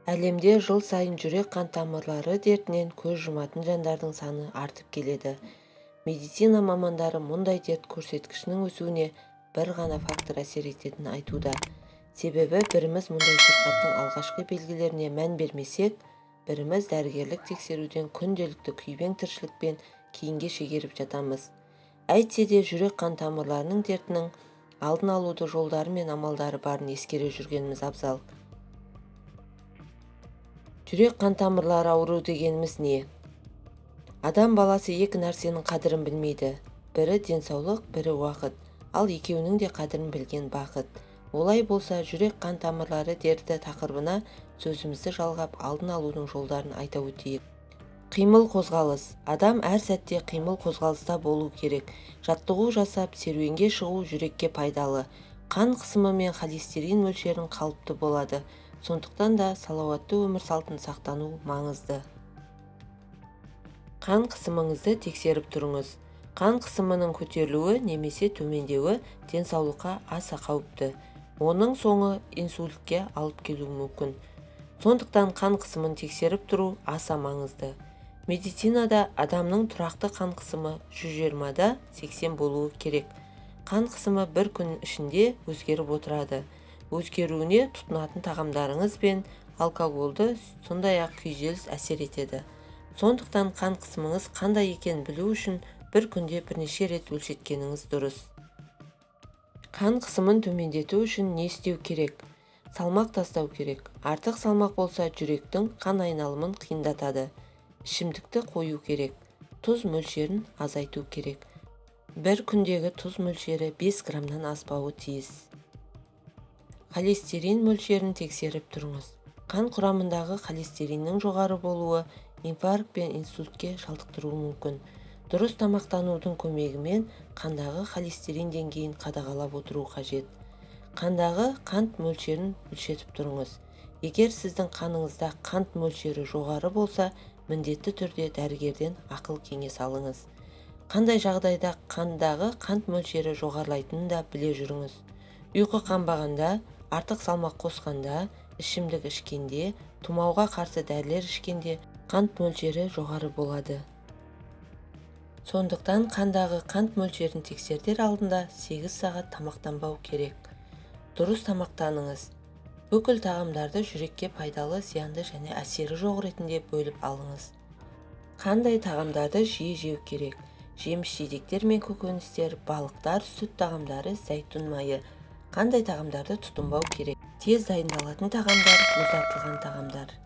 Әлемде жыл сайын жүрек-қан тамырлары дертінен көз жұматын жандардың саны артып келеді. Медицина мамандары мұндай дерт көрсеткішінің өсуіне бір ғана фактор әсер ететінін айтуда. Себебі біріміз мұндай сырқаттың алғашқы белгілеріне мән бермесек, біріміз дәрігерлік тексеруден күнделікті күйбең тіршілікпен кейінге шегеріп жатамыз. Әйтсе де жүрек-қан тамырларының дертінің алдын алуды жолдары мен амалдары барын ескере жүргеніміз абзал. Жүрек-қан тамырлары ауру дегеніміз не? Адам баласы екі нәрсенің қадірін білмейді. Бірі денсаулық, бірі уақыт. Ал екеуінің де қадірін білген бақыт. Олай болса, жүрек-қан тамырлары дерті тақырыбына сөзімізді жалғап, алдын алудың жолдарын айта өтейік. Қимыл қозғалыс. Адам әр сәтте қимыл қозғалыста болу керек. Жаттығу жасап, серуенге шығу жүрекке пайдалы. Қан қысымы мен холестерин мөлшерін қалыпты болады. Сондықтан да салауатты өмір салтын сақтану маңызды. Қан қысымыңызды тексеріп тұрыңыз. Қан қысымының көтерілуі немесе төмендеуі денсаулыққа аса қауіпті. Оның соңы инсультке алып келуі мүмкін. Сондықтан қан қысымын тексеріп тұру аса маңызды. Медицинада адамның тұрақты қан қысымы 120-да 80 болуы керек. Қан қысымы бір күн ішінде өзгеріп отырады. Өзгеруіне тұтынатын тағамдарыңыз бен алкогольді, сондай-ақ күйзеліс әсер етеді. Сондықтан қан қысымыңыз қандай екенін білу үшін бір күнде бірнеше рет өлшеткеніңіз дұрыс. Қан қысымын төмендету үшін не істеу керек? Салмақ тастау керек. Артық салмақ болса, жүректің қан айналымын қиындатады. Ішімдікті қою керек. Тұз мөлшерін азайту керек. Бір күндегі тұз мөлшері 5 граммнан аспауы тиіс. Холестерин мөлшерін тексеріп тұрыңыз. Қан құрамындағы холестериннің жоғары болуы инфаркт пен инсультке шалдықтыруы мүмкін. Дұрыс тамақтанудың көмегімен қандағы холестерин деңгейін қадағалап отыру қажет. Қандағы қант мөлшерін өлшетіп тұрыңыз. Егер сіздің қаныңызда қант мөлшері жоғары болса, міндетті түрде дәрігерден ақыл кеңес алыңыз. Қандай жағдайда қандағы қант мөлшері жоғарылайтынын да біле жүріңіз. Ұйқы қанбағанда, артық салмақ қосқанда, ішімдік ішкенде, тұмауға қарсы дәрілер ішкенде қант мөлшері жоғары болады. Сондықтан қандағы қант мөлшерін тексертер алдында 8 сағат тамақтанбау керек. Дұрыс тамақтаныңыз. Бүкіл тағамдарды жүрекке пайдалы, зиянды және әсері жоқ ретінде бөліп алыңыз. Қандай тағамдарды жиі жеу керек? Жеміс-жидектер мен көкөністер, балықтар, сүт тағамдары, зәйтүн майы. Қандай тағамдарды тұтынбау керек? Тез дайындалатын тағамдар, мұздатылған тағамдар.